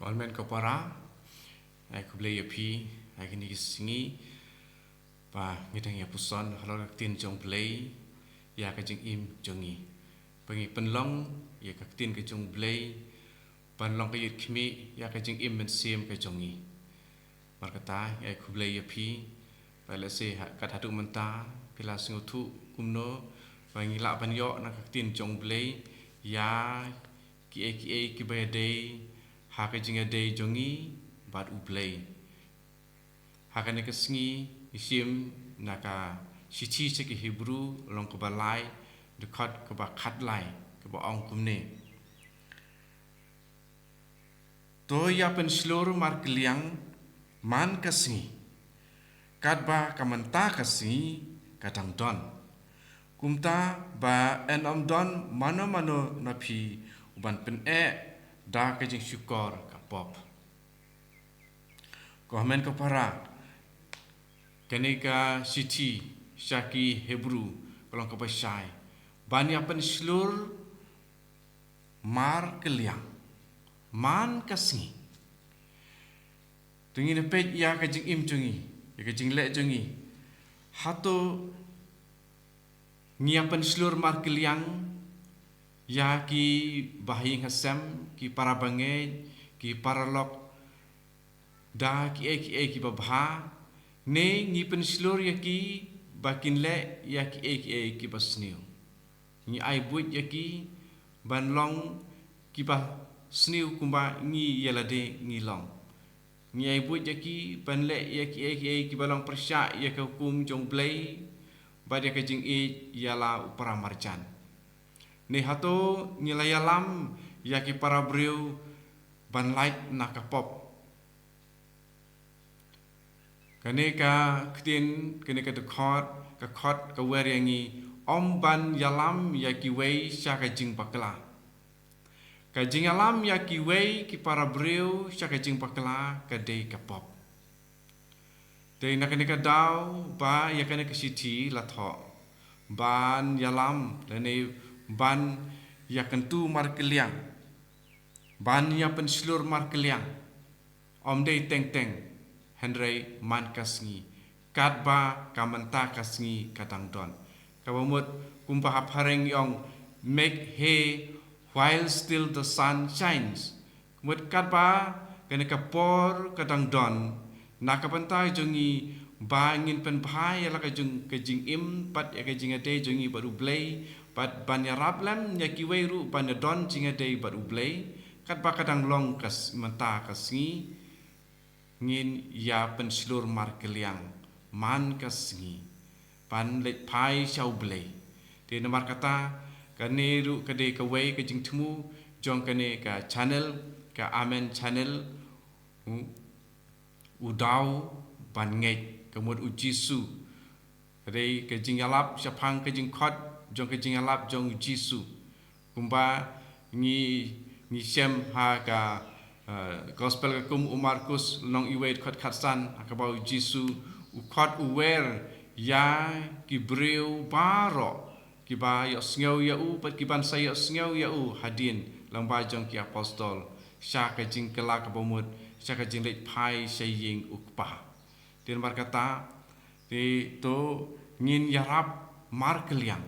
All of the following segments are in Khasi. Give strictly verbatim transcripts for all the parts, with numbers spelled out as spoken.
Mon men ko para, ai khublei ïa phi, ai kini ki sngi, ba ngi dang ïa puson halor ka ktien jong Blei ïa ka jingim jong ngi. Ba ngi pynlong ïa ka ktien ka jong Blei ban long ka ïit khmih ïa ka jingim mynsiem ka jong ngi. Markata ngi ai khublei ïa phi, ba lehse ha kat haduh mynta phi la sngewthuh kumno ba ngi lah ban ïoh na ka ktien jong Blei ïa kiei kiei kiba ïadei ha ka jingïadei jong ngi bad U Blei. Ha kane ka sngi ngi shim na ka shithi sha ki Hebru lynnong kaba lai, dkhot kaba khatlai, kaba ong kumne. To ïa pynshlur markylliang man ka sngi, katba ka mynta ka sngi ka dang don. Kumta ba yn ym don mano mano na phi uban pyneh da ka jingshukor ka pop. Ko hynmen ko para, kane ka shithi sha ki Hebru ka long kaba shai ban ïa pynshlur markylliang man ka sngi. To ngin ïa peit ïa ka jingim jong ngi, ïa ka jingleh jong ngi. Hato ngi ïa pynshlur markylliang ïa ki bahaïing hasem, ki para bangeit, ki paralok, da kiei kiei kiba bha, ne ngi pynshlur ïa ki ba kin leh ïa kiei kiei kiba sniew. Ngi ai buit ïa ki ban long kiba sniew kumba ngi ïa lade ngi long. Ngi ai buit ïa ki ban leh ïa kiei kiei kiba long pyrshah ïa ka hukum jong Blei bad ïa ka jingïeit ïa la u para marjan. Ne hato ngi la ïalam ïa ki para briew ban lait na ka pop? Kane ka ktien, kane ka dkhot, ka khot ka wer ïa ngi ym ban ïalam ïa kiwei sha ka jingbakla. Ka jingïalam ïa kiwei ki para briew sha ka jingbakla ka dei ka pop. Te na kane ka daw ba ïa kane ka shithi la thoh ban ïalam lane ban ïa kyntu markylliang, ban ïa pynshlur markylliang. Ym dei teng teng, hynrei man ka sngi, katba ka mynta ka sngi ka dang don. Kaba mut kumba ha phareng ngi ong, make hay while still the sun shines. Mut katba kane ka por ka dang don, na ka bynta jong ngi ba ngin pynbha ïa la ka jong ka jingim bad ïa ka jingïadei jong ngi bad U Blei, bad ban ïarap lem ïa kiwei ruh ban ïadon jingïadei bad U Blei, katba ka dang long ka s-, mynta ka sngi, ngin ïa pynshlur markylliang man ka sngi ban leit phai sha U Blei. Te namar kata, kane ruh ka dei kawei ka jingthmu jong kane ka channel, ka Amen Channel, u, u daw ban ngeit, ka mut U Jisu. Ka dei ka jingïalap shaphang ka jingkhot jong ka jingïalap jong U Jisu. Kumba ngi, ngi shem ha ka, eh, Gospel ka kum u Markus lynnong iwei dkhot khatsan, ha kaba U Jisu u khot u wer ïa ki briew baroh kiba ïohsngew ïa u bad kiban sa ïohsngew ïa u hadien lyngba jong ki apostol, sha ka jingkylla kaba mut, sha ka jingleit phai sha ïing U Kpa. Te namar kata, te to ngin ïarap markylliang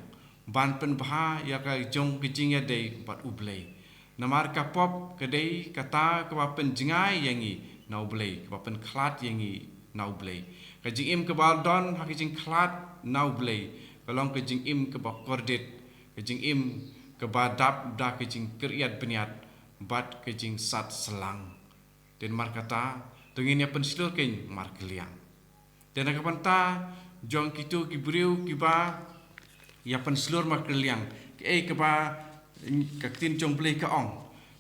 ban pynbha ïa ka jong ka jingïadei bad U Blei. Namar ka pop ka dei kata kaba pynjngai ïa ngi na U Blei, kaba pynkhlad ïa ngi na U Blei. Ka jingim kaba don ha ka jingkhlad na U Blei ka long ka jingim kaba kordit, ka jingim kaba dap da ka jingkyrïat bniat bad ka jingsat slang. Te namar kata, to ngin ïa pynshlur kein markylliang. Te na ka bynta jong kito ki briew kiba ïa pynshlur markylliang, kaei kaba ka ktien jong Blei ka ong?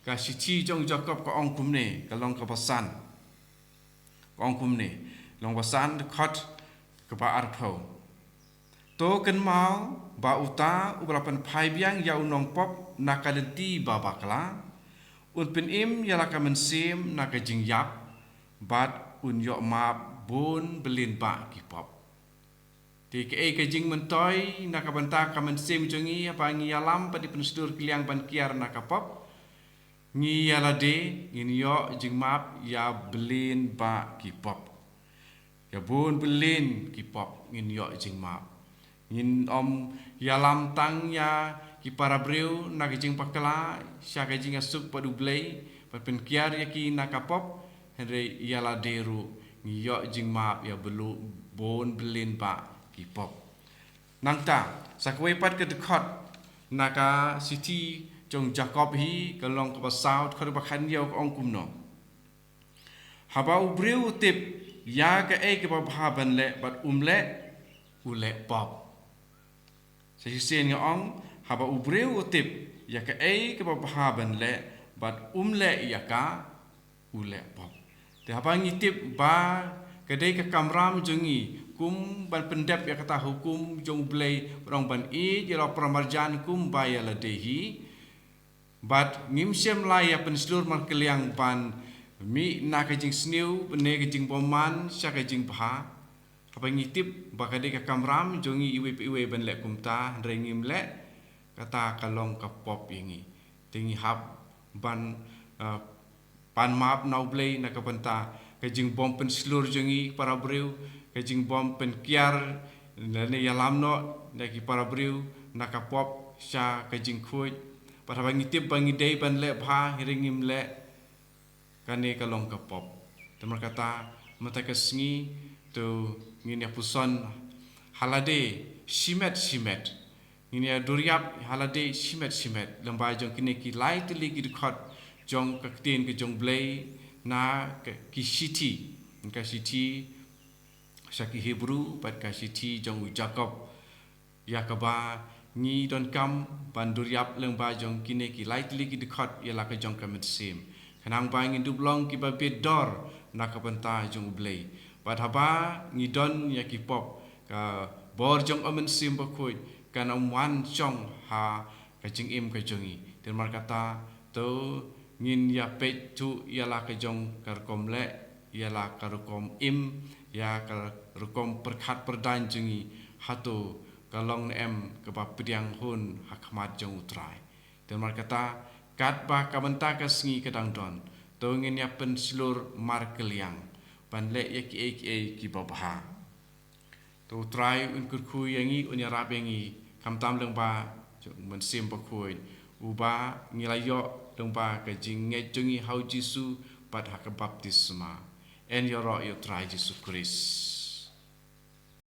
Ka shithi jong Jakob ka ong kumne, ka lynnong kaba san. Ka ong kumne, lynnong ba san, dkhot kaba arphew. To kynmaw ba uta uba la pynphai biang ïa u nongpop na ka lynti ba bakla, un pynim ïa la ka mynsiem na ka jingïap, bad un ïoh map bun bylliñ bah ki pop. Te kaei ka jingmyntoi na ka bynta ka mynsiem jong ngi haba ngi ïalam bad ngi pynshlur kylliang ban kiar na ka pop? Ngi ïa lade ngin ïoh jingmap ïa bun bah ki pop. Ïa bun byllion ki pop ngin ïoh jingmap. Ngin ym ïalam tang ïa ki para briew na ka jingbakla sha ka jingïasuk bad U Blei, bad pynkiar ïa ki na ka pop, hynrei ïa lade ruh ngi ïoh jingmap ïa bun byllion bah ki pop. Nangta, sa kawei pat ka dkhot na ka shithi jong Jakob hi, ka lynnong kaba saw, dkhot ba khathynñiew ka ong kumno: Haba u briew u tip ïa kaei kaba bha ban leh bad um leh, u leh pop. Sa shisien nga ong, haba u briew u tip ïa kaei kaba bha ban leh bad um leh ïa ka, u leh pop. Te haba ngi tip ba ka dei ka kamram jong ngi kum ban pyndep ïa kata hukum jong U Blei, ba ong ban ïeit ïa la u para marjan kum ba ïa lade hi, bad ngim shym la ïa pynshlur markylliang ban mih na ka jingsniew ne ka jingbymman sha ka jingbha. Haba ngi tip ba ka dei ka kamram jong ngi iwei pa iwei ban leh kumta, hynrei ngim leh, kata ka long ka pop ïa ngi. Te ngi hap ban, ah, pan map na U Blei na ka bynta ka jingbym pynshlur jong ngi para briew, ka jingbym pynkiar lane ïalam noh na ki para briew na ka pop sha ka jingkhuid. Bad haba ngi tip ba ngi dei ban leh bha, hynrei ngim leh, kane ka long ka pop. Te namar kata, mynta ka sngi, to ngin ïa puson ha lade shimet shimet. Ngin ïa duriap ha lade shimet shimet lyngba jong kine ki lai tylli ki dkhot jong ka ktien ka jong U Blei na ka, ki shithi, ka shithi sha ki Hebru bad ka shithi jong u Jakob, ïa kaba ngi donkam ban duriap lyngba jong kine ki lai tylli ki dkhot ïa la ka jong ka mynsiem, khnang ba ngin dup long kiba bit dor na ka bynta jong U Blei. Bad haba ngi don ïa ki pop, ka bor jong U Mynsiem Bakhuid kan ym wan shong ha ka jingim ka jong ngi. Te namar kata, to ngin ïa peit thuh ïa la ka jong ka rukom leh, ïa la ka rukom im, ïa ka rukom pyrkhat pyrdaiñ jong ngi, hato ka long ne em kaba pdiang hun ha khmat jong U Trai. Te namar kata, katba ka mynta ka sngi ka dang don, to ngin ïa pynshlur markylliang ban leh ïa kiei kiei kiba bha. To U Trai un kyrkhu ïa ngi, un ïarap ïa ngi, khamtam lyngba jong U Mynsiem Bakhuid, uba ngi la ïoh lyngba ka jingngeit jong ngi ha U Jisu bad ha ka baptisma. Yn ïaroh ïa U Trai Jisu Khrist.